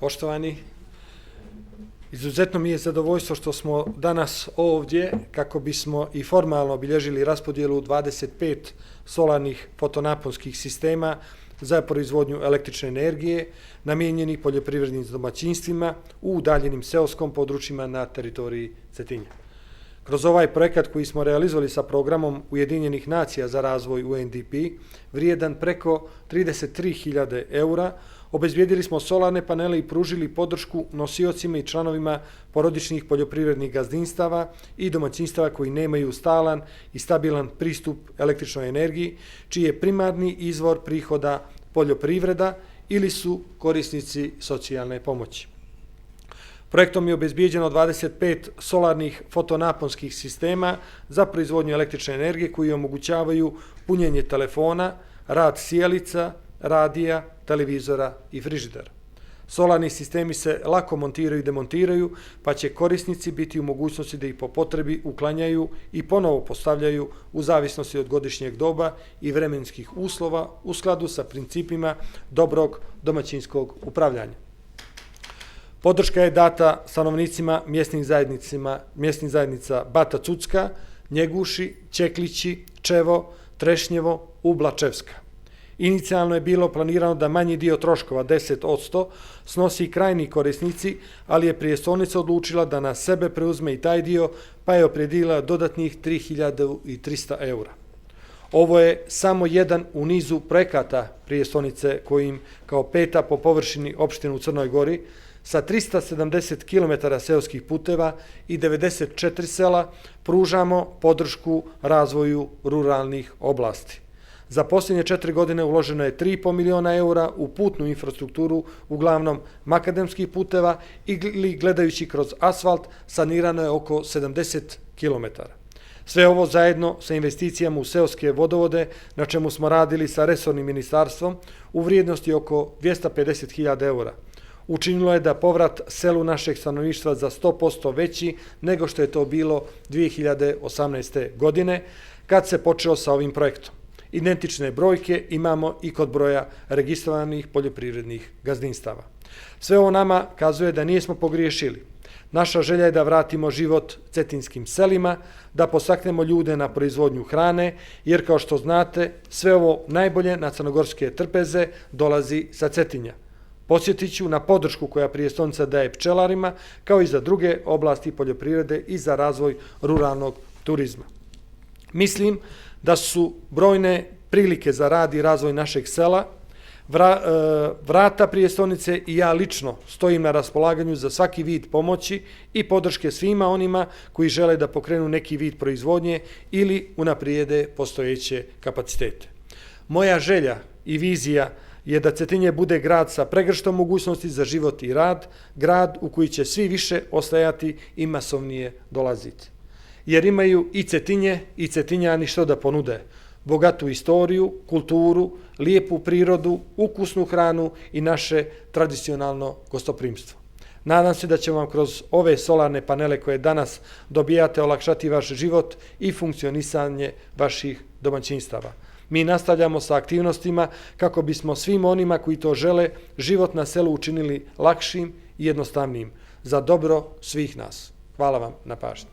Poštovani, izuzetno mi je zadovoljstvo što smo danas ovdje kako bismo i formalno obilježili raspodjelu 25 solarnih fotonaponskih sistema za proizvodnju električne energije namijenjenih poljoprivrednim domaćinstvima u udaljenim seoskom područjima na teritoriji Cetinja. Kroz ovaj projekat koji smo realizovali sa programom Ujedinjenih nacija za razvoj UNDP, vrijedan preko 33.000 eura, obezbijedili smo solarne panele i pružili podršku nosiocima i članovima porodičnih poljoprivrednih gazdinstava i domaćinstava koji nemaju stalan i stabilan pristup električnoj energiji, čiji je primarni izvor prihoda poljoprivreda ili su korisnici socijalne pomoći. Projektom je obezbijeđeno 25 solarnih fotonaponskih sistema za proizvodnju električne energije koji omogućavaju punjenje telefona, rad sijalica, radija, televizora i frižidera. Solarni sistemi se lako montiraju i demontiraju, pa će korisnici biti u mogućnosti da ih po potrebi uklanjaju i ponovo postavljaju u zavisnosti od godišnjeg doba i vremenskih uslova u skladu sa principima dobrog domaćinskog upravljanja. Podrška je data stanovnicima mjesnih zajednica Bata Cucka, Njeguši, Čeklići, Čevo, Trešnjevo, Ublačevska. Inicijalno je bilo planirano da manji dio troškova, 10%, snosi krajni korisnici, ali je prijestolnica odlučila da na sebe preuzme i taj dio, pa je opredijelila dodatnih 3.300 eura. Ovo je samo jedan u nizu projekata prijestolnice kojim, kao peta po površini opštine u Crnoj Gori, sa 370 km seoskih puteva i 94 sela pružamo podršku razvoju ruralnih oblasti. Za posljednje 4 godine uloženo je 3,5 miliona eura u putnu infrastrukturu, uglavnom makadamskih puteva, ili gledajući kroz asfalt sanirano je oko 70 km. Sve ovo zajedno sa investicijama u seoske vodovode, na čemu smo radili sa resornim ministarstvom, u vrijednosti oko 250.000 eura. Učinilo je da povrat selu našeg stanovništva za 100% veći nego što je to bilo 2018. godine, kad se počeo sa ovim projektom. Identične brojke imamo i kod broja registrovanih poljoprivrednih gazdinstava. Sve ovo nama kazuje da nismo pogriješili. Naša želja je da vratimo život cetinskim selima, da podstaknemo ljude na proizvodnju hrane, jer kao što znate, sve ovo najbolje na crnogorske trpeze dolazi sa Cetinja. Podsjetit ću na podršku koja prijestolnica daje pčelarima, kao i za druge oblasti poljoprivrede i za razvoj ruralnog turizma. Mislim da su brojne prilike za rad i razvoj našeg sela, vrata prijestolnice i ja lično stojim na raspolaganju za svaki vid pomoći i podrške svima onima koji žele da pokrenu neki vid proizvodnje ili unaprijede postojeće kapacitete. Moja želja i vizija je da Cetinje bude grad sa pregrštom mogućnosti za život i rad, grad u koji će svi više ostajati i masovnije dolaziti. Jer imaju i Cetinje i Cetinjani što da ponude: bogatu istoriju, kulturu, lijepu prirodu, ukusnu hranu i naše tradicionalno gostoprimstvo. Nadam se da će vam kroz ove solarne panele koje danas dobijate olakšati vaš život i funkcionisanje vaših domaćinstava. Mi nastavljamo sa aktivnostima kako bismo svim onima koji to žele život na selu učinili lakšim i jednostavnijim za dobro svih nas. Hvala vam na pažnji.